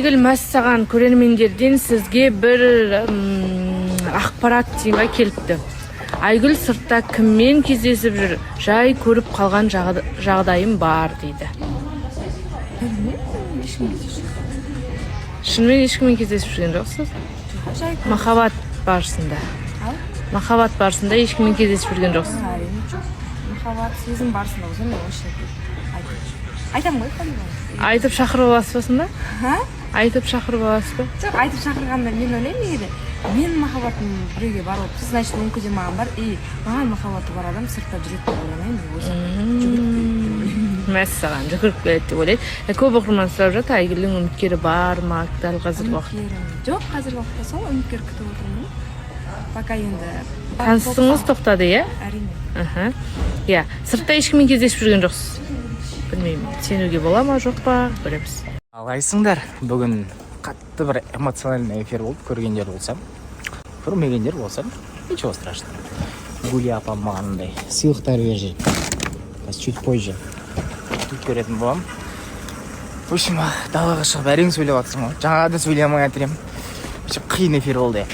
Айгүл, мәссаған, көрермендерден сізге бір ақпарат дейін ба, келіпті. Айгүл сыртта кіммен кездесіп жүр, жай көріп қалған жағдайым бар дейді. Білмеймін, ешкімге кездесіп. Шынымен ешкіммен кездесіп жүрген жоқсыз? Жай. Махаббат барысында? Ал? Махаббат барысында ешкіммен кездесіп жүрген жоқсыз? Әрине, жоқ. Махаббат, сезім барысында болса, мен вообще айтып айтамын ғой по-любому. Айтып шақырып аласыз ба сонда? Ха? Айтып шақырып аласыз ба? Жоқ, айтып шақырғанда, мен ойлаймын, егер де менің махаббатым біреуге бар болып тұрса, значит, онікі де маған бар. И маған махаббаты бар адам сыртта жүреді деп ойламаймын мен. Осы жүгіріп келеді деп ойлаймын. Мәссаған, жүгіріп келеді деп ойлайды. Көп оқырман сұрап жатыр, Айгүлдің үміткері бар ма дәл қазіргі уақытта? Үміткерім жоқ қазіргі уақытта. Сол үміткер күтіп отырмын пока енді. Таныстығыңыз тоқтады, иә? Әрине. Иә, сыртта ешкіммен кездесіп жүрген жоқсыз. Білмеймін, сенуге бола ма, жоқ па, көреміз. Қалайсыңдар? Бүгін қатты бір эмоциональный эфир болды. Көргендер болса, көрмегендер болса, ничего страшного. Гуля апам маған мындай сыйлықтар беріп жіберді. Қазір чуть позже тут көретін боламын. В общем, далаға шығып әрең сөйлеп жатырмын ғой. Жаңа да сөйлей алмай жатыр едім. Вообще қиын эфир болды.